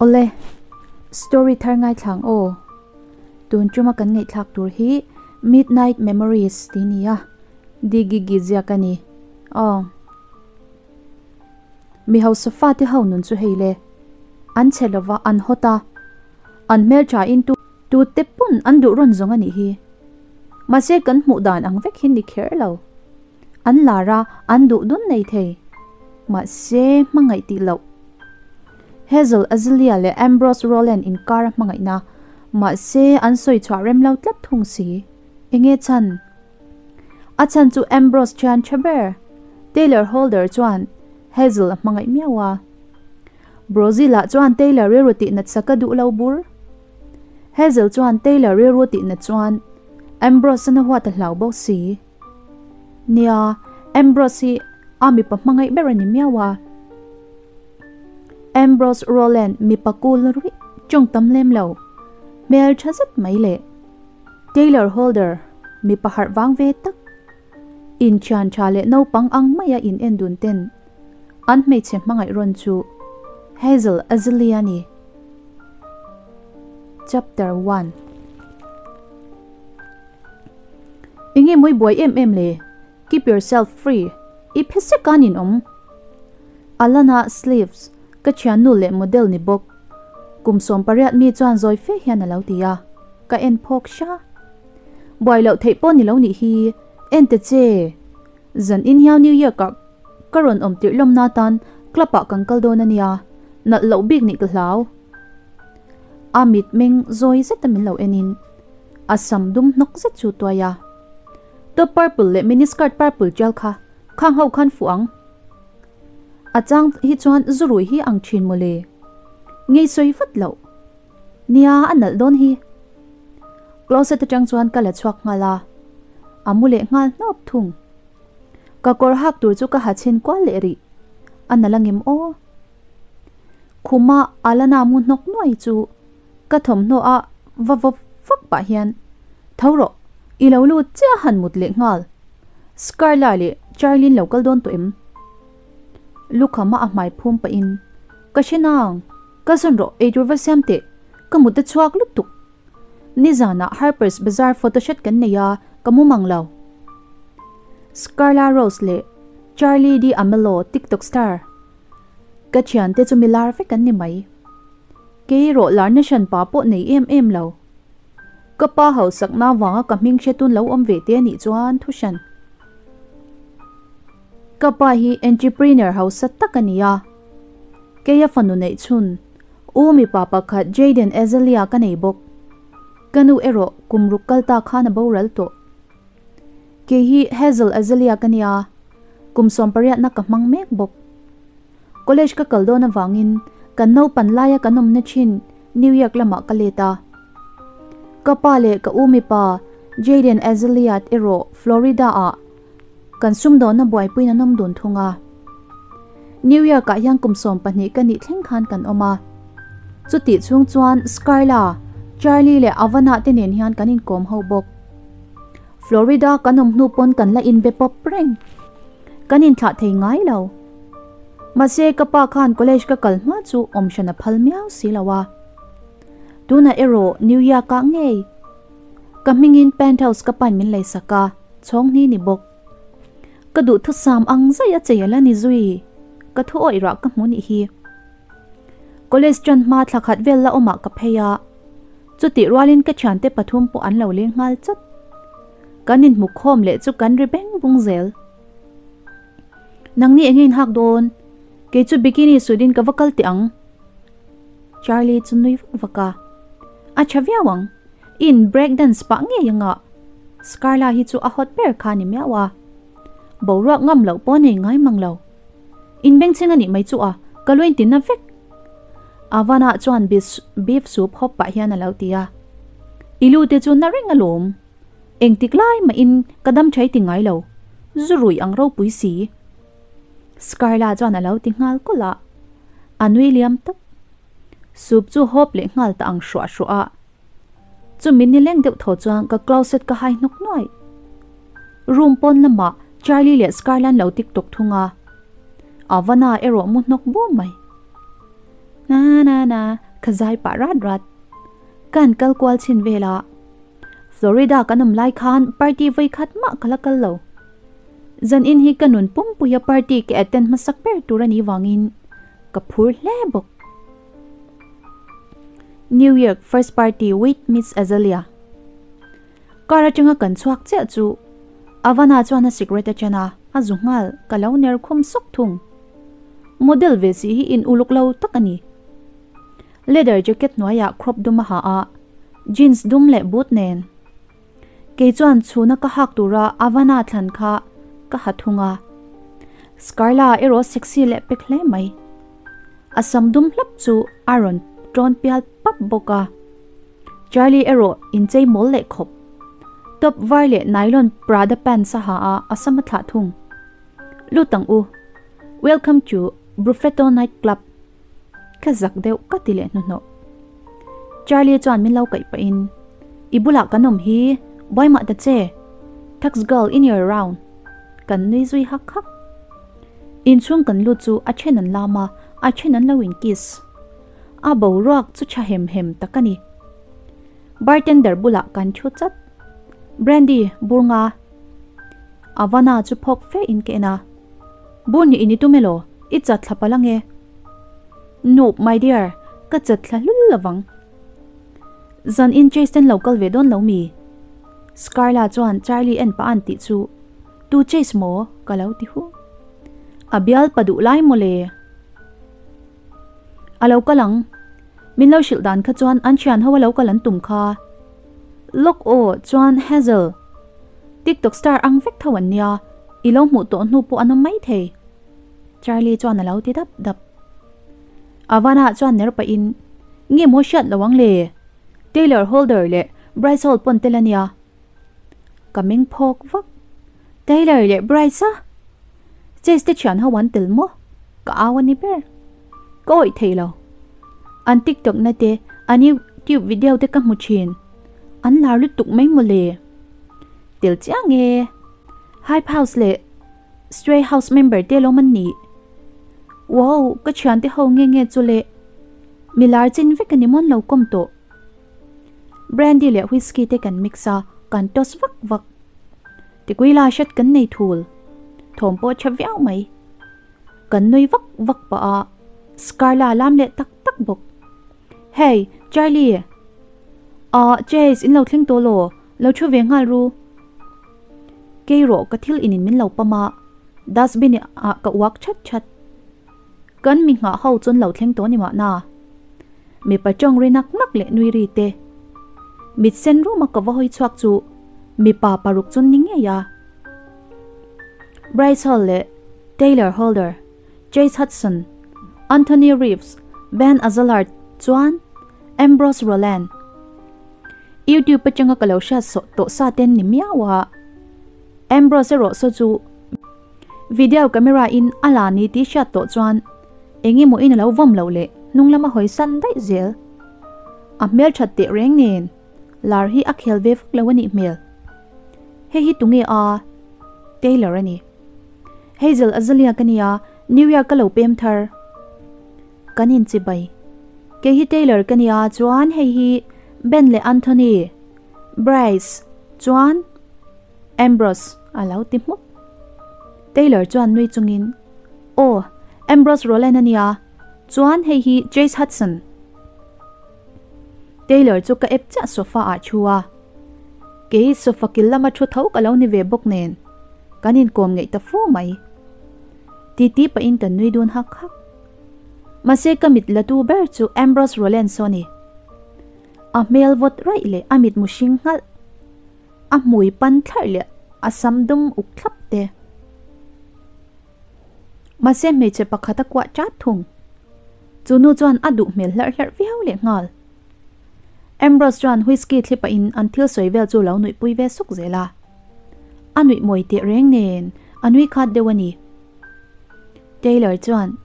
Awle, story thar ngaithlang aw. Tun tuma kan ngaihthlak tur hi Midnight Memories tih ni a, Digigi ziak a ni. Aw. Mi hausa fate ho nun chu hei le. An chhe lova an hawt a, an hmeltha in tu tu te pawn an duh rawn zawng a nih hi. Mahse kan hmuh dan ang vek hi ni kher lo. An lar a, an duh dun nei thei. Mahse hmangaih tih loh. Hazel Azelia leh Ambrose Rowland inkar a hmangaihna. Mahse an sawi chhuah rem lo tlat thung si. Enge chhan? A chhan chu Ambrose thian tha ber, Taylor Holder chuan Hazel a hmangaih miau a. Brozilla chuan Taylor rilru tih nat sak a duh lo bur. Hazel chuan Taylor rilru tih nat chuan Ambrose a na huat a hlau bawk si. Nia, Ambrose hi a mipa hmangaih ber a ni miau a. Ambrose Rowland mipa kul ruih tawng tam lem lo, hmel tha zet mai leh. Taylor Holder, mipa harh vang ve tak, inthian tha leh naupang ang maia in en dun ten an hmeichhe hmangaih rawn chu Hazel Azelia a ni. Chapter One. Enge mawi buai em em le? Keep yourself free, i phe sek a nin awm. Alana Sleeves, ka thiannu leh model ni bawk. Kum 18 mi chuan zawi fe hian a lo ti a, ka en phawk hra. Buai loh theih pawh ni lo nih hi, en te che. Zan in hian New York ah ka rawn awm tirh lawmna atan club ah kan kal dawn a nia, nalh loh bik nih ka hlau. A mit meng zawi zet a min lo en in a sam dum hnawk zet chu tuai a. Top purple leh mini skirt purple tial kha khang ho khan fuh ang. A chang hi chuan zurui hi ang thin mawle. Ngei sawi vat loh. Nia a nalh dawn hi. Closet atang chuan ka la chhuak nghal a, a mu leh nghal hnawp thung. Ka kawr hak tur chu ka ha chhin kual leh rih. A nalh angem aw. Khuma Alana mu hnawk nuai chu ka thawmhnaw a va vawp vak pah hian, Tho rawh, i lo lut chiah han mut leh nghal. Scarla leh Charlie-in lo kal dawn tawh em? Lukhama a hmai phum pahin, Ka hre nang, ka zawn rawh eitur va siam teh, ka mut a chhuak lutuk. Nizanah Harper's Bazaar photoshoot kan nei a, ka mu mang lo. Scarla Rose leh Charli D'Amello TikTok star. Ka thiante chu mi lar vek an ni mai. Kei erawh larna hran pa pawh nei em em lo. Ka pa hausakna avanga ka hming hretun lo awm ve te anih chuan thu hran. Ka pa hi entrepreneur hausa tak a ni a. Keia fanu neih chhun, u mipa pakhat Jayden Azelia ka nei bawk. Ka nu erawh kum ruk kal ta khan a boral tawh. Kei hi Hazel Azelia ka nia, kum 18 na ka hmang mek bawk. College ka kal dawn avangin kan naupan laia kan awmna thin New York lamah ka let a. Ka pa leh ka u mipa Jayden Azelia erawh Florida ah kan sumdawnna buaipuiin an awm dun thung a. New York ah hian kum 12 ka nih thleng khan kan awm a. Chutih chhung chuan Skyla, Charlie leh Avana te nen hian kan inkawm ho bawk. Florida kan awm hnu pawn kan la inbe pawp reng. Kan inthlah thei ngai lo. Mahse ka pa khan college ka kal hma chu awm hran a phal miau si lo a. Tunah erawh New York ah ngei. Ka hmingin penthouse ka pain min lei sak a, chhawng hni ni bawk. Ka duhthusam ang zai a chei a la ni zui. Ka thu awih rah ka hmu nih hi. College tan hma thla khat vel la awmah ka phei a, chutih rualin ka thiante pathum pawh an lo leng nghal chat. Kan inhmu khawm leh chu kan ri beng bung zel. Nangni enge in hak dawn? Kei chu bikini suit in ka va kal teh ang. Charlie chu nui vak vak a. A tha viau ang. In break dance pah ngei anga. Scarla hi chu a hot ber kha ni miau a. Boruak ngam loh pawh nei ngai mang lo. In bengchheng a nih mai chu a, ka lu in ti na vek. Avana chuan beef soup hawp pah hian a lo ti a. I lu te chu na reng alawm. Engtik lai mah in ka dam thei ti ngai lo. Zu rui ang ropui si. Scarla chuan a lo ti nghal kawlh a. A nui liam tawp. Soup chu hawp leh nghal ta ang hruah hruah a. Chumi ni leng deuh thaw chuan ka closet ka hai hnawk nuai. Room pawn lamah Charlie leh Scarla an lo tiktok thung a. Avana erawh mu hnawk bum mai. Na na na. Ka zai pah rat rat. Ka han kal kual chhin vel a. Florida kan awm lai khan party vawi khat mah ka la kal lo. Zan in hi ka nun pumpuia party ka attend hmasak ber tur a nih vangin ka phur hle bawk. New York first party with Miss Azalea. Car atanga kan chhuak chiah chu Avana chuan a cigarette a chen a, a zu nghal ka lo ner khum sawk thung. Model ve si hi in uluk lo tak a ni. Leather jacket hnuaiah crop dum a ha a, jeans dum leh boot nen. Kei chuan chhuna ka hak tura Avana thlan kha ka ha thung a. Scarla erawh sexy leh pek hle mai. A sam dum hlap chu a rawn tawn pial pap bawk a. Charlie erawh inchei mawl leh khawp. Top var leh nylon Prada pants a ha a, a sam a thlah thung. Lut ang u. Welcome to Brufetto Night Club. Ka zak deuh ka ti leh hnuhnawh. Charlie chuan min lo kaih pahin, I bulah kan awm hi, buai mah ta che. Tax girl in your round. Kan nui zui hak hak. Inchhung kan lut chu a then an lam a, a then an lo in kiss. A boruak chu tha hem hem tak a ni. Bartender bulah kan thu chat. Brandy, bur nga. Avana chu phawk fe in ka en a. Bur nih in i tum elaw? I chat thla palh ange. Nope my dear, ka chat thla hlul lovang. Zan in Chase ten lo kal ve dawn lo mi? Scarla chuan Charlie en pah an tih chu, Tu Chase maw? ka lo ti hu. A bial pa duh lai mawle. A lo kal ang. Min lo hrilh dan kha chuan an thian ho a lo kal an tum kha. Lawk aw chuan Hazel. TikTok star ang vek tho an nia, i lo hmuh tawh hnu pawh an awm mai thei. Charlie chuan a lo ti dap dap. Avana chuan ner pahin, Nge maw hriat lo ang le? Taylor Holder leh Bryce Hall pawn tel a nia. Ka meng phawk vak. Taylor leh Bryce a? Chase te thian ho an tel maw? Ka au a ni ber. Ka awih thei lo. An TikTok na te, an YouTube video te ka hmu thin. An lar lutuk mai maw le. Tel chiang e. Hype House leh Stray House member te lawm an nih. Wow, ka thian te ho nge nge chu le. Mi lar chin vek a ni mawn lo kawm tawh. Brandy leh whisky te kan mix a, kan toss vak vak. Tikuila hret kan nei thul. Thawm pawh tha viau mai. Kan nui vak vak pah a, Scarla lam leh tak tak bawk. Hey, Charlie! Ah, Chase, in lo thleng tawh law? Lo thu ve nghal ru. Kei rawh ka thil inin min lo pam a, dustbin ah ka uak that that. Kan mi nghah ho chuan lo thleng tawh ni mahna. Mipa tawng ri nak nak leh nui ri te. Mit sen rum a ka va hawi chhuak chu mipa paruk chuan ni ngei a. Bryce Hall leh Taylor Holder, Chase Hudson, Anthony Reeves, Ben Azelart chuan Ambrose Roland. YouTube atanga ka lo hriat sawh tawh sa ten ni miau a. Ambrose erawh saw chu video camera in a la ni tih hriat tawh chuan eng emaw in a lo vawm loh leh hnung lama hawi san daih zel. A hmelthat teh reng nen lar hi a khel ve vak lo a nih hmel. Hei hi tunge a? Taylor a ni. Hazel Azalea ka nia, New York ka lo pem thar. Kan inchibai. Kei hi Taylor ka nia chuan hei hi Ben leh Anthony, Bryce, chuan Ambrose a lo ti hmuk. Taylor chuan nui chungin, Aw, Ambrose Roland a nia, chuan hei hi Chase Hudson. Taylor chu ka ep chiah sofa ah thu a. Kei sofa kil lama thu tho ka lo ni ve bawk nen, kan inkawm ngeih ta fu mai. Titi pahin kan nui dun hak hak. Mahse ka mit la tu ber chu Ambrose Roland saw ni. A hmel vawt raih leh a mitmu hring nghalh. A hmui pan thlarh leh a sam dum uk thlap te. Mahse hmeichhe pakhat a kuah chat thung. Chu nu chuan a duh hmel hlarh hlarh viau leh nghal. Ambrose chuan whisky thli pahin an thil sawi vel chu lo nuihpui ve suk zel a. A nuih mawi teh reng nen a nui khat deuh a ni. Taylor chuan,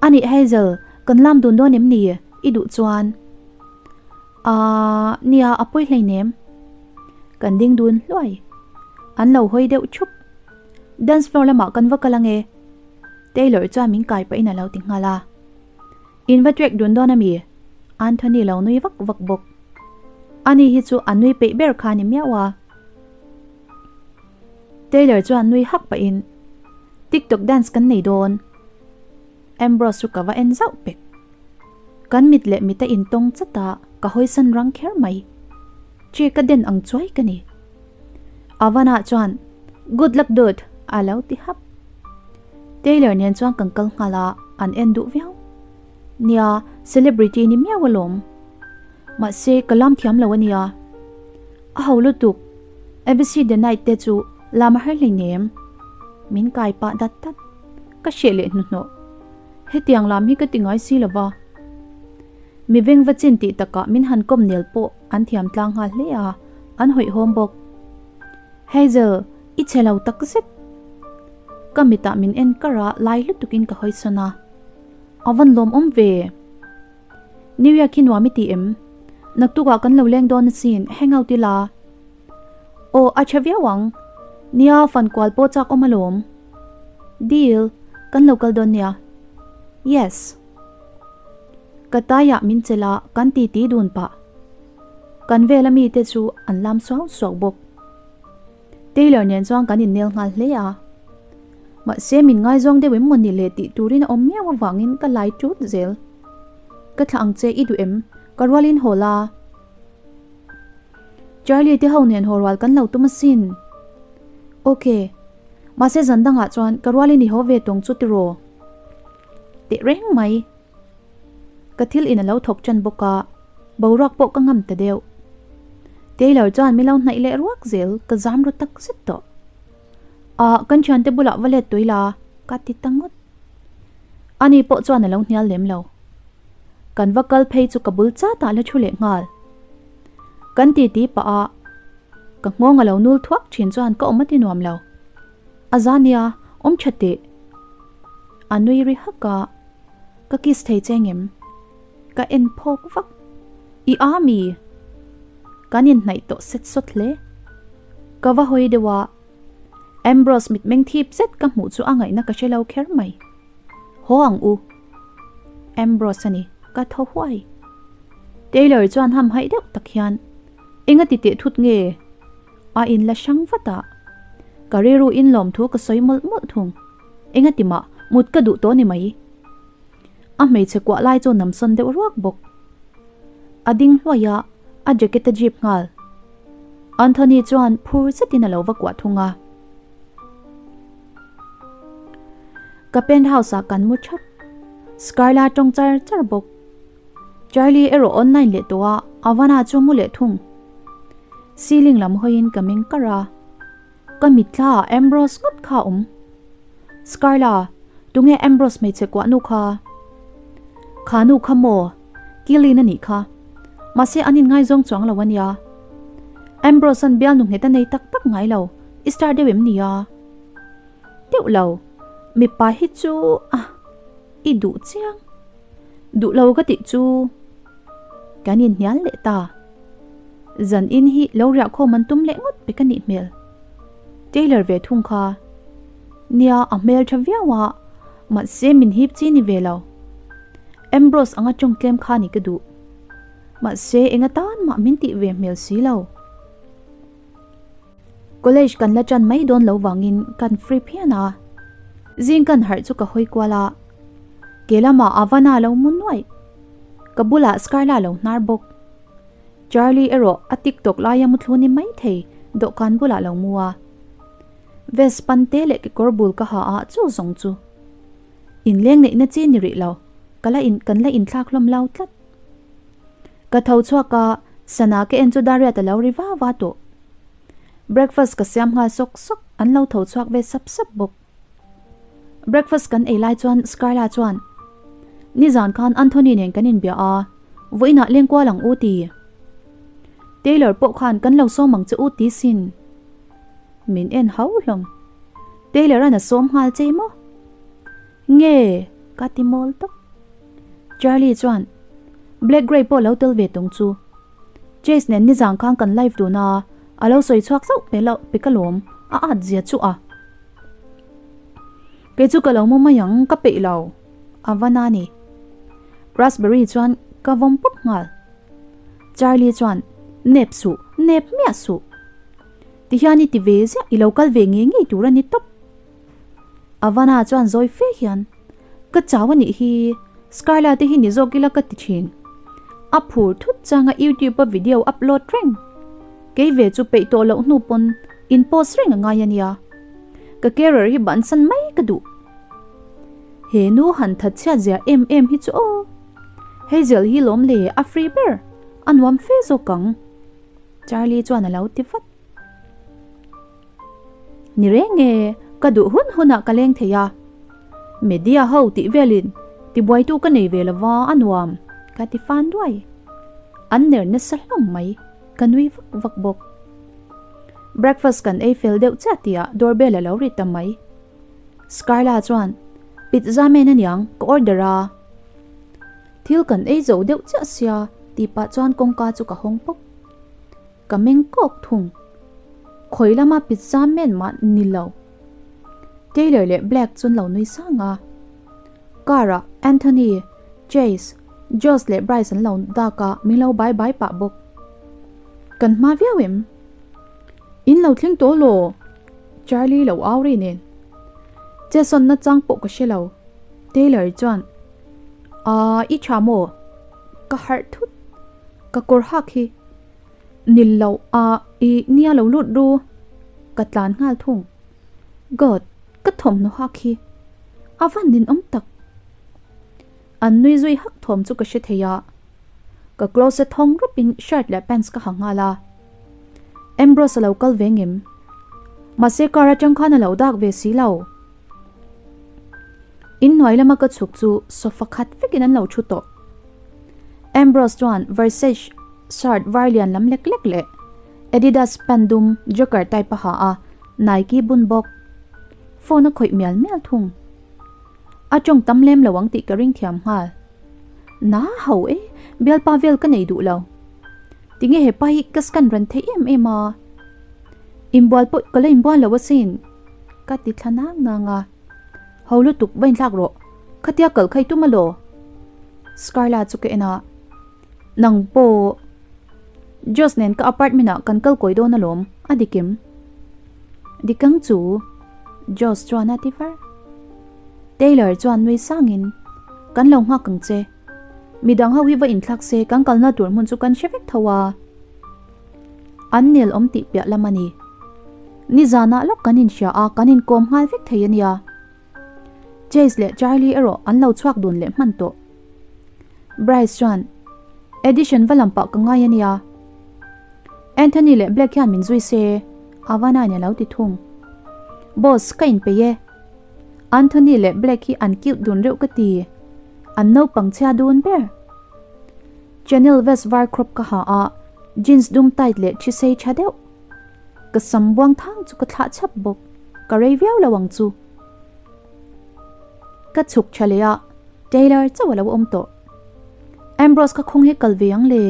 Anih Hazel, kan lam dun dawn em ni? I duh chuan. Aaa, nia a pawi hleinem. Kan ding dun hluai. An lo hawi deuh thup. Dance floor lamah kan va kal ange. Taylor chuan min kai pahin a lo ti nghal a. In va track dun dawn a mi? Anthony lo nui vak vak bawk. Ani hi chu a nui peih ber kha ni miau a. Taylor chuan nui hak pahin, TikTok dance kan nei dawn. Ambrose chu ka va en zauh pek. Kan mit leh mit a intawng chat a, ka hawisan rang kher mai. Che ka den ang chuai ka ni. Avana chuan, Good luck dude, a lo ti hap. Taylor nen chuan kan kal nghal a, an en duh viau. Nia, celebrity ni miau alawm. Mahse, ka lam thiam lo a nia. A ho lutuk, Avicii the night te chu lam a har hleinem. Min kai pah dat dat. Ka hreh leh hnuhnawh. Hetiang lam hi ka ti ngai si lova. Mi veng va chin tih takah min han kawm nel pawh an thiam tlang nghal hle a, an hawihhawm bawk. Hazel, i chhe lo tak zet. Ka mitah min en kar a, lai lutukin ka hawi sawn a. A van lawmawm ve. New York hi nuam i ti em? Naktukah kan lo leng dawn asin, hang out ila. Aw, a tha viau ang. Nia, fan kual pawh chak awm alawm. Deal, kan lo kal dawn nia. Yes. Ka taiah min chelh a, kan titi dun pah. Kan vela mite chu an lam suau suau bawk. Taylor nen chuan kan innel nghal hle a. Mahse min ngaizawng deuh em mawni le tih turin a awm miau avangin ka lai tut zel. Ka thlah ang che i duh em? Ka rualin haw la. Charlie te ho nen haw rual kan lo tum asin. Ok. Mahse zan dangah chuan ka rualin i haw ve tawng chu tiraw? Teh reng mai. Ka thil in a lo thawk tan bawk a, boruak pawh ka ngam ta deuh. Taylor chuan min lo hnaih leh ruak zel, ka zam ru tak zet tawh. Ah, kan thiante bulah va let tui la, ka ti ta ngawt. Ani pawh chuan a lo hnial lem lo. Kan va kal phei chu ka bul chatah la thu leh nghal. Kan titi pah a, ka nghawng a lo nul thuak thin chuan ka awm a ti nuam lo. A za nia, awm tha teh. A nui ri hak a. Ka kiss thei che ngem? Ka en phawk vak. I a mi? Kan inhnaih tawh set sawt hle. Ka va hawi deuh a, Ambrose mitmeng thip zet ka hmuh chu a ngaihna ka hre lo kher mai. Haw ang u. Ambrose a ni, ka thaw huai. Taylor chuan hamhaih deuh tak hian, Enga ti teh thut nge? A inla hrang vat a. Ka rilru in lawmthu ka sawi mawlh mawlh thung. Engati mah, mut ka duh tawh ni mai. A hmeichhe kuah lai chu namsawn deuh ruak bawk. A ding hluai a, a jacket a jeep nghal. Anthony chuan phur zetin a lo va kuah thung a. Ka penthouse ah kan mu thap. Scarla tawng char char bawk. Charlie erawh online leh tawh a, Avana chu a mu leh thung. Ceiling lam hawiin ka meng kar a. Ka mitthla ah Ambrose ngawt kha a awm. Scarla, tunge Ambrose hmeichhe kuah nu kha? Kha nu kha maw? Kilin a nih kha. Mahse an inngaizawng chuang lo a nia. Ambrose an bialnu nghet a nei tak tak ngai lo, i star deuh em nia? Deuh lo, mipa hi chu a i duh chiang. Duh lo ka tih chu kan inhnial leh ta. Zan in hi lo riah khawm an tum leh ngawt pek a nih hmel. Taylor ve thung kha. Nia a hmel tha viau a, mahse min hip chi ni ve lo. Ambrose anga tawng tlem kha ni ka duh. Mahse enga tan mah min tih ve hmel si lo. College kan la tan mai dawn lo vangin kan free phian a. Zing kan harh chu ka hawi kual a. Ke lamah Avana lo mu nuaih. Ka bulah Scarla lo hnar bawk. Charlie erawh a tiktok laia mu thlu ni mai thei dawhkan bulah lo mu a. Vest pan te leh kekawr bul ka ha a chu zawng chu. Inleng neihna chi ni rih lo, ka la in kan la inthlak hlawm lo tlat. Ka tho chhuak a, sana ka en chu Dariat a lo ri va va tawh. Breakfast ka siam nghal sawk sawk, an lo tho chhuak ve sap sap bawk. Breakfast kan ei lai chuan Scarla chuan, Nizan khan Anthony nen kan inbia a, vawiinah lengkual ang u ti. Taylor pawh khan kan lo sawm ang che u ti sin. Min en hau hlawm. Taylor an a sawm nghal che maw? Nge ka ti mawl tawp. Charlie chuan, Black Grey pawh lo tel ve tawng chu. Chase nen nizan khan kan live dun a, a lo sawi chhuak zauh pe loh pe ka lawm, a at zia chu a. Kei chu ka lo mu mai ang, ka peih lo. A va na ni. Raspberry chuan Ka vawm pawp nghal. Charlie chuan, Nep suh, nep miah suh. Tihian i ti ve ziah, i lo kal ve ngei ngei tur a ni tawp. Avana chuan zawi fe hian, Ka chau a nih hi, Scarla te hi ni zawk ila ka ti thin. A phur thut changa YouTube a video upload reng. Kei ve chu peih tawh loh hnu pawn in post reng a ngai a nia. Ka carer hi bansan mai ka duh. He nu han that chhiat zia em em hi chu aw. Hazel hi lawm le a free ber, a nuam fe zawk ang. Charlie chuan a lo ti vat. Ni reng e, ka duh hun hunah ka leng thei a. Media ho tih velin tibuaitu ka nei ve lova a nuam, ka ti fan duai. An ner nasa hlawm mai, ka nui vak vak bawk. Breakfast kan ei fel deuh chiah tihah doorbell a lo ri ta mai. Scarla chuan, Pizza men aniang, ka order a. Thil kan ei zo deuh chiah sia tih pah chuan kawngka chu ka hawng pawp. Ka meng kawk thung. Khawi lama pizza men mah ni lo. Taylor leh Black chu an lo nui sang a. Car ah Anthony, Chase, Josh leh Bryce an lo dak a, min lo bai bai pah bawk. Kan hma viau em? In lo thleng tawh law? Charlie lo au ri nen. Jason na chang pawh ka hre lo. Taylor chuan, Aaa, i tha maw? Ka harh thut. Ka kawr hak hi. Nil lo a i nia lo lut ru. Ka tlan nghal thung. God, ka thawmhnaw hak hi a van ninawm tak. An nui zui hak thawm chu ka hre thei a. Ka closet thawng rawp in shirt leh pants ka ha nghal a. Ambrose a lo kal ve ngem. Mahse car atang khan a lo dak ve si lo. Inhnuai lama ka chhuk chu sofa khat vekin an lo thu tawh. Ambrose chuan Versace shirt var lian lam lek lek leh Adidas pant dum joker type a ha a, Nike bun bawk. Phone a khawih mial mial thung. A tawng tam lem lo ang tih ka ring thiam nghal. Na ho e, bialpa vel ka nei duh lo. Tinge hepa hi ka scan ran theih em em a? Inbual pawh ka la inbual lo asin. Ka ti thla nang nang a. Ho lutuk va inthlak rawh. Khatia kal kha i tum alaw? Scarla chu ka en a. Nang pawh Josh nen ka apartment ah kan kal kawi dawn alawm, a dik em? Dik ang chu, Josh chuan a ti var. Taylor chuan nui sangin, Kan lo nghak ang che. Midang ho hi va inthlak se kan kalna tur hmun chu kan hre vek tho a. An nel awm tih piah lam a ni. Nizanah lawk kan inhria a, kan inkawm nghal vek thei a nia. Chase leh Charlie erawh an lo chhuak dun leh hman tawh. Bryce chuan, Edition va lam pah ka ngai a nia. Anthony leh Black hian min zui se, Havana-in a lo ti thung. Boss, ka inpeih e. Anthony leh Black hi an cute dun reuh ka ti. An naupang chhia dun ber. Chanel vest var crop ka ha a, jeans dum tight leh thi sei tha deuh. Ka sam buang thang chu ka thlah chhap bawk, ka rei viau lo ang chu. Ka chhuk tha leh a, Taylor chauh a lo awm tawh. Ambrose ka khawng hi kal ve ang le.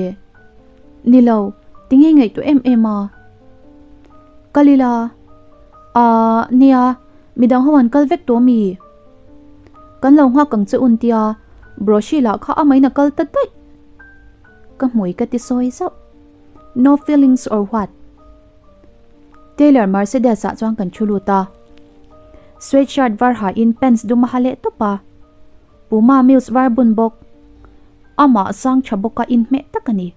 Ni lo, tinge ngaihtuah em em a. Kal ila. Aaa, nia, midang ho an kal vek tawh mi? Kan lo nghak ang che un tia Brochure lah kha amahin a kal ta daih. Ka hmui ka ti sawi zauh. No feelings or what? Taylor Mercedes ah chuan kan thu lut a. Sweatshirt var ha in pants dum a ha leh tawp a. Puma muse var bun bawk. Amah sang tha bawk a inhmeh tak a ni.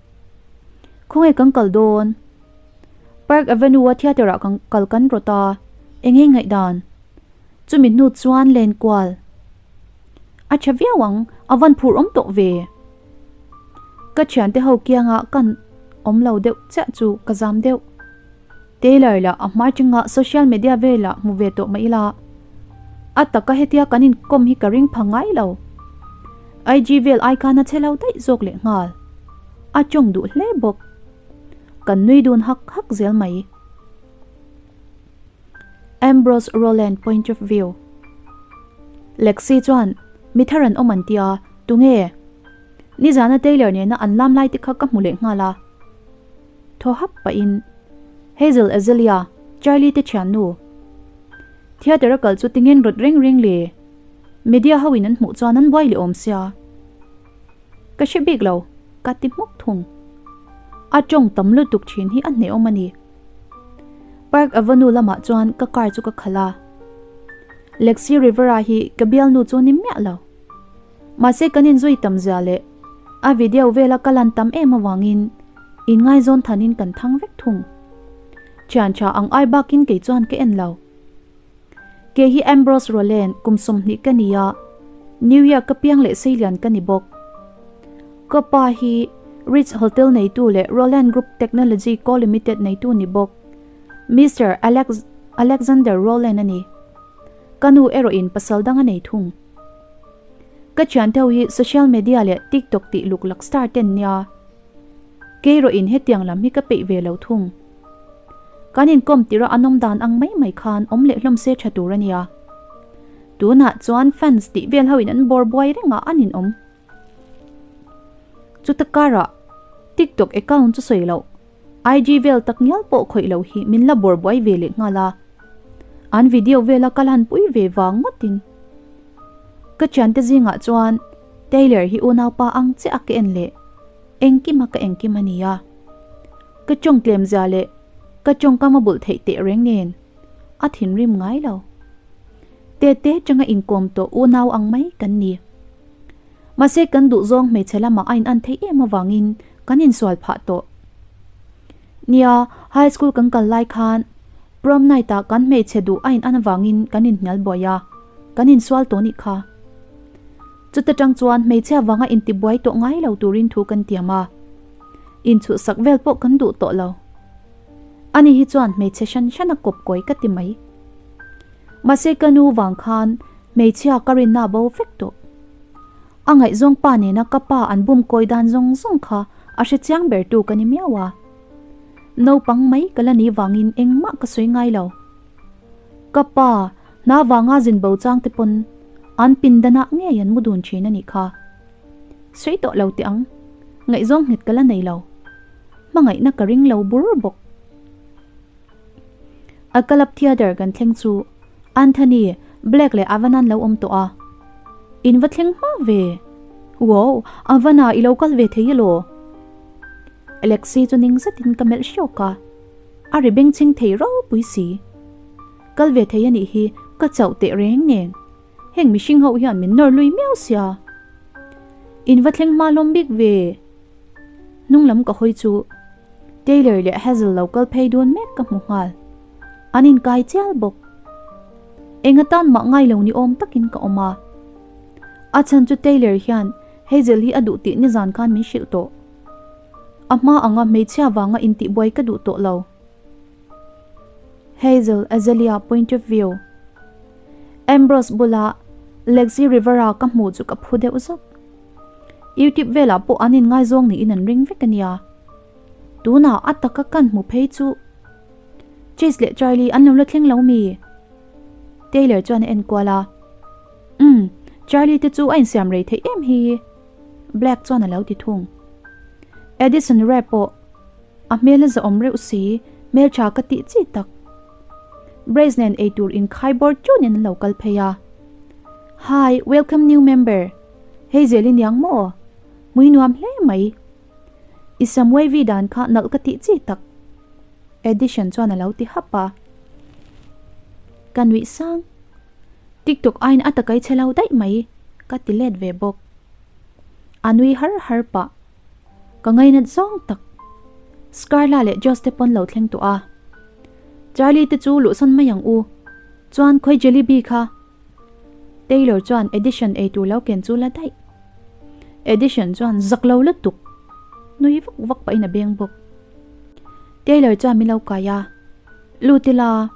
Khawnge kan kal dawn? Park Avenue a theatre ah kan kal kan rawt a. Enge ngaihdan? Chumi hnu chuan len kual a tha viau ang, a van phur awm tawh ve. Ka thiante ho kianga kan awm lo deuh chiah chu ka zam deuh. Taylor lah a hma atanga social media velah hmu ve tawh mah ila, a taka hetia kan inkawm hi ka ring pha ngai lo. IG vel ai khan a che lo daih zawk leh nghal. A tawng duh hle bawk. Kan nui dun hak hak zel mai. Ambrose Rowland point of view. Lexi chuan mi thar an awm an tia, tunge? Nizana Taylor nena an lam lai te kha ka hmu leh nghal a. Thaw hap pahin Hazel Azalea, Charlie te thiannu. Theatre a kal chu tingin rawt reng reng le. Media ho in an hmuh chuan an buai leh awm sia. Ka hre bik lo. Ka ti hmuk thung. A tawng tam lutuk thin hi a hnehawm a ni. Park Avenue lamah chuan ka car chu ka khalh a. Lexi Rivera hi ka bialnu chu ni miah lo. Mahse kan inzui tam zia leh a video vela ka lan tam em avangin inngaihzawn thanin kan thang vek thung. Thian tha ang ai bakin kei chuan ka en lo. Kei hi Ambrose Roland kum 20 ka ni a, New York ka piang leh seilian ka ni bawk. Ka pa hi Ritz Hotel neitu leh Roland Group Technology Co Limited neitu ni bawk, Mister Alex Alexander Roland a ni. Ka nu erawhin pasal dang a nei thung. Ka thiante ho hi social media leh TikTok tih luk lak star ten nia. Kei erawhin hetiang lam hi ka peih ve lo thung. Kan inkawm tirh a an awm dan ang mai mai khan awm leh hlawm se tha tur a nia. Tunah chuan fans tih vel ho in an bawr buai reng a an inawm. Chuta karah TikTok account chu sawi loh, IG vel tak ngial pawh khawih loh hi min la bawr buai ve leh nghal a. An video vela ka lan pui ve vang ngawtin. Ka thiante zingah chuan Taylor hi unaupa ang chiah a ka en leh engkima ka engkim a nia. Ka tawng tlem zia leh ka tawngkam a bulh theih teh reng nen a thinrim ngai lo. Tete tanga inkawm tawh unau ang mai kan ni. Mahse kan duhzawng hmeichhe lamah a inan theih em avangin kan insual phah tawh. Nia, high school kan kal lai khan prom night ah kan hmeichhe duh a inan avangin kan inhnial buai a, kan insual tawh nih kha. Chuta tang chuan hmeichhia vanga intibuai tawh ngai lo turin thu kan tiam a. Inchhuhsak vel pawh kan duh tawh lo. Ani hi chuan hmeichhe hran hran a kawp kawi ka ti mai. Mahse ka nu vang khan hmeichhia ka rinna bo vek tawh. A ngaihzawng pa nena ka pa an bum kawi dan zawng zawng kha a hre chiang ber tu ka ni miau a. Naupang mai ka la ni vangin engmah ka sawi ngai lo. Ka pa hna vanga zin bo chang te pawn an pindanah ngei an mu dun thin a nih kha. Sawi tawh lo teh ang. Ngaihzawng nghet ka la nei lo. Hmangaihna ka ring lo bur bawk. A Club Theatre kan thleng chu Anthony, Black leh Avan an lo awm tawh a. In va thleng hma ve. Wow, Avana i lo kal ve thei elaw? Alexi chu ning zetin ka melh hrawk a. A ri bengchheng thei ropui si. Kal ve thei a nih hi ka chauh teh reng nen. Heng mihring ho hian min nawr lui miau sia. In va thleng hma hlawm bik ve. Hnung lam ka hawi chu Taylor leh Hazel lo kal phei dun mek ka hmu nghal. An inkai chial bawk. Eng atan mah ngai lo ni awm takin ka awm a. A chhan chu Taylor hian Hazel hi a duh tih nizan khan min hrilh tawh. A hma anga hmeichhia vanga intihbuai ka duh tawh lo. Hazel Azalea point of view. Ambrose bula Lexi Rivera ka hmuh chu ka phu deuh zawk. YouTube velah pawh an inngaizawng niin an ring vek a nia. Tunah a taka kan hmu phei chu Chase leh Charlie an lo la thleng lo mi? Taylor chuan a enkual a. Umm, Charlie te chu a insiam rei theih em hi. Black chuan a lo ti thung. Edison Rae pawh A hmel a zahawm reuh si, hmeltha ka tih chi tak. Brace nen eitur inkhai bawr teuhin an lo kal phei a. Hi, welcome new member. Hei zel i niang maw? Hmui nuam hle mai. I sam wavy dan kha nalh ka tih chi tak. Edition chuan a lo ti hap a. Ka nuih sang. TikTok aiin a takai chhe lo daih mai, ka ti let ve bawk. A nui har har pah. Ka ngainat zawng tak. Scarla leh Josh te pawn lo thleng tawh a. Charlie te chu luhsan mai ang u. Chuan khawi jellybean kha? Taylor chuan Edition ei tur lo ken chu la daih. Edition chuan zak lo lutuk. Nui vak vak pahin a beng bawk. Taylor chuan min lo kai a. Lut ila.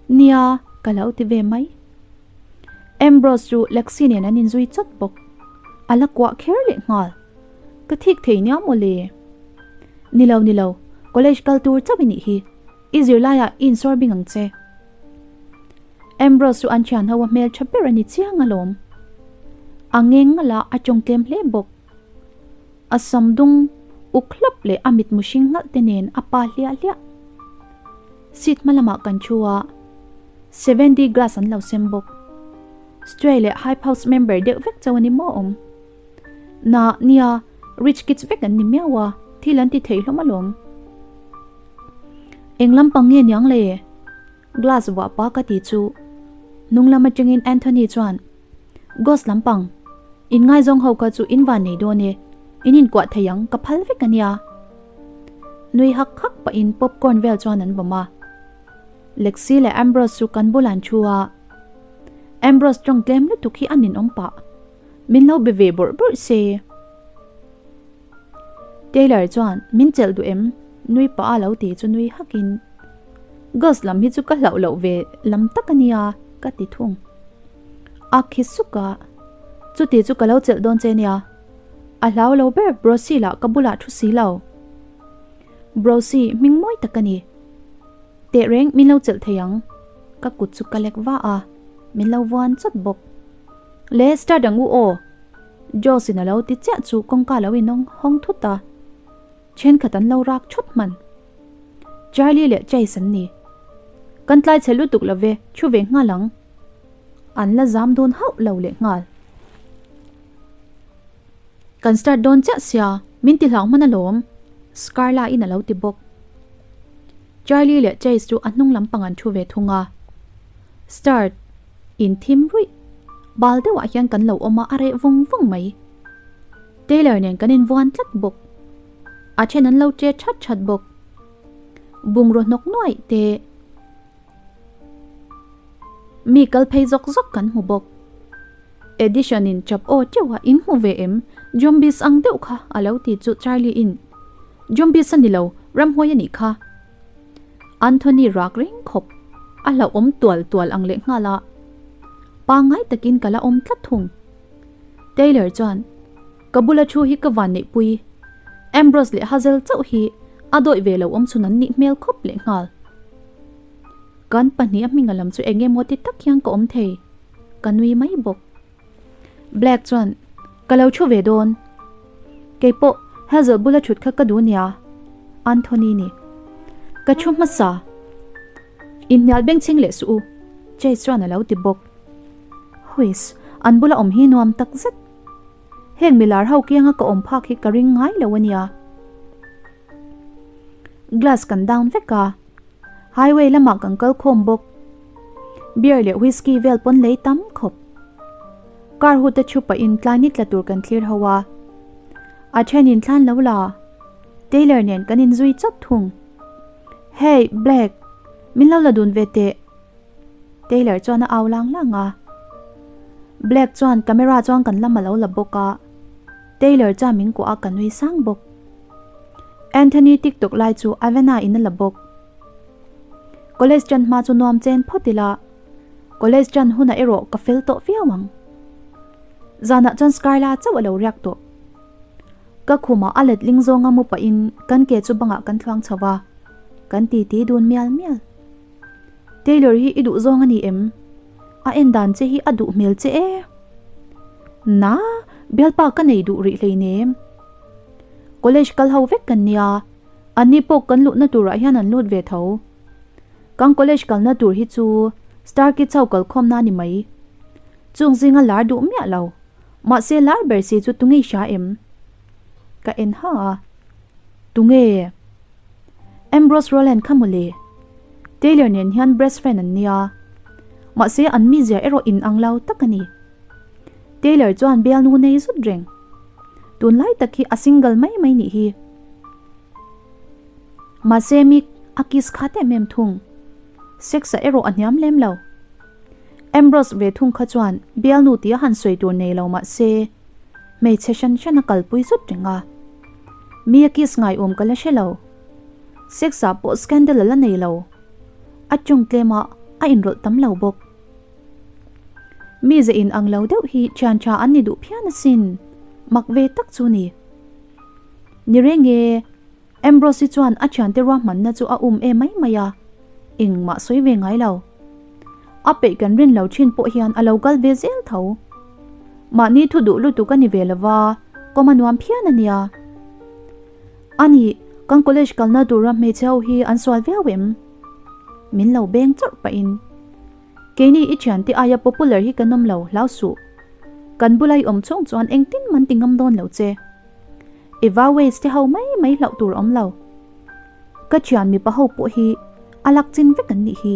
Nia, ka lo ti ve mai. Ambrose chu Lexi nen an inzui chawt bawk. A la kuah kher leh nghal. Ka thik thei nia maw le? Ni lo, ni lo, college kal tur chauh i nih hi. I zirlaiah i insawr bing ang che. Ambrose chu an thian ho a hmel tha ber a ni chiang alawm. A ngeng ngalh a, a tawng tlem hle bawk. A sam dung uk hlap leh a mitmu hring ngalh te nen a pa hliah hliah. Seat hma lamah kan thu a, 7D glass an lo sem bawk. Stray leh Hype House member deuh vek chauh a ni maw awm? Na, nia, Rich kids vek an ni miau a, thil an ti thei hlawm alawm. Eng lampang nge niang le? Glass vuah pa ka ti chu hnung lam atangin Anthony chuan, Ghost lampang, in ngaizawng ho kha chu in van nei dawn e, in inkuah thei ang, ka phal vek ania. Nui hak hak pahin popcorn vel chuan an vawm a. Lexi leh Ambrose chu kan bulah an thu a, Ambrose tawng tlem lutuk hi a ninawm pah. Min lo be ve bawrh bawrh se. Taylor chuan min chelh duh em? Nui pah a lo ti chu nui hakin, Ghost lam hi chu ka hlauh loh ve lam tak a nia ka ti thung. A khi suk a, Chuti chu ka lo chelh dawn che nia. A hlau lo ber Brosy lah ka bulah thu si lo. Brosy hming mawi tak a ni. Teh reng min lo chelh thei ang. Ka kut chu ka lek va a, min lo vuan chawt bawk. Le start ang u aw. Joss in a lo ti chiah chu kawngka lo inawng hawng thut a. Thenkhat an lo rak thawt hman. Charlie leh Chase an ni. Kan tlai chhe lutuk lo ve, thu ve nghal ang. An la zam dawn hauh lo leh nghal. Kan start dawn chiah sia, min ti hlau hman alawm, Scarla in a lo ti bawk. Charlie leh Chase chu a hnung lampang an thu ve thung a. Start in thim ruih. Bal deuhah hian kan lo awm a, a reh vawng vawng mai. Taylor nen kan invuan tlat bawk. A then an lo che that that bawk. Bungraw hnawk nuaih te. Mi kal phei zawk zawk kan hmu bawk. Edition in chap aw teuh a in hmu ve em? Zombies ang deuh kha a lo ti chu Charlie in Zombies a ni lo, ramhuai a nih kha. Anthony rak reng khawp a hlauhawm tual tual ang leh nghal a, pangngai takin ka la awm tlat thung. Taylor chuan Ka bula thu hi ka van neihpui. Ambrose leh Hazel chauh hi a dawih ve lo awm chhun an nih hmel khawp leh nghal. Kan pahnih a hming a lam chu eng emaw ti tak hian ka awm thei. Ka nui mai bawk. Black chuan, Ka lo thu ve dawn. Kei pawh Hazel bula thut kha ka duh nia. Anthony ni. Ka thu hmasa. Inhnial bengchheng leh suh u. Chase chuan a lo ti bawk. Huiss, an bula awm hi nuam tak zet. Heng milar ho kianga ka awm phak hi ka ring ngai lo a nia. Glass kan down vek a. Highway lamah kan kal khawm bawk. Beer leh whisky vel pawn lei tam khawp. Car hu te thu pahin tlai ni tla tur kan thlir ho a. A then in thlan lo la. Taylor nen kan inzui chawt thung. Hey, Black, min lo la dun ve teh. Taylor chuan a au lang lang a. Black chuan camera chuan kan lam a lo la bawk a. Taylor chuan min kuah a ka nui sang bawk. Anthony TikTok lai chu Avena in a la bawk. College ṭan hma chu nuam chen phawt ila, college ṭan hunah erawh ka fel tawh viau ang. Zanah chuan Scarla chauh a lo riak tawh. Ka khumah a letling zawnga mu pahin kan ke chu bangah kan thluang chho va, kan titi dun mial mial. Taylor hi i duh zawng a ni em? A en dan che hi a duh hmel che e. Na, bialpa ka nei duh rih hleinem. College kal ho vek kan nia, anni pawh kan luhna turah hian an lut ve tho. Kan college kalna tur hi chu Star Kids ho kalkhawmna a ni mai. Chung zinga lar duh miah lo, mahse lar ber si chu tunge i hria em? Ka en ha a, Tunge? Ambrose Rowland kha mawle. Taylor nen hian best friend an nia, mahse an mizia erawh inang lo tak a ni. Taylor chuan bialnu nei zut reng. Tunlai tak hi a single mai mai nih hi. Mahse mi a kiss khat em em thung. Sex-a erawh a hniam lem lo. Ambrose ve thung kha chuan bialnu tia han sawi tur nei lo mahse hmeichhe hran hran a kalpui zut reng a. Mi a kiss ngaiawm ka la hre lo. Sex-ah pawh scandal a la nei lo. A tawng tlem a, a inrawlh tam lo bawk. Mi ze in ang lo deuh hi thian tha an ni duh phian asin, mak ve tak chu ni. Ni reng e, Ambrose-i chuan a thiante ruahmanna chu a um e mai mai a, engmah sawi ve ngai lo. A peih kan rin lo thin pawh hian a lo kal ve zel tho. Mahni thu duh lutuk a ni ve lova, kawm a nuam phian a nia. A nih, kan college kalna tura hmeichhe ho hi an sual viau em? Min lo beng chawrh pahin. Keini i thiante aia popular hi kan awm lo, hlau suh. Kan bula i awm chhung chuan engtin man ti ngam dawn lo che. Eva Ways te ho mai mai hlauh tur awm lo. Ka thian mipa ho pawh hi a lak chin vek an nih hi.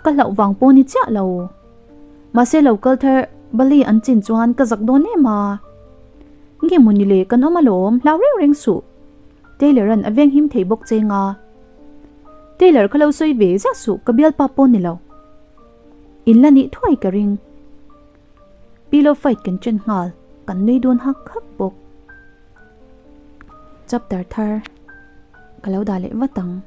Ka hlauh vang pawh ni chiah lo. Mahse lo kal thar Bali an chin chuan ka zak dawn em a. Nge mawni le kan awm alawm hlau reng reng suh. Taylor an a veng him thei bawk che nga. Taylor kha lo sawi ve ziah suh ka bialpa pawh ni lo. In la nih thuai ka ring. Pillow fight kan chen nghal kan nui dun hak hak bawk. Chapter thar ka lo dah leh vat ang.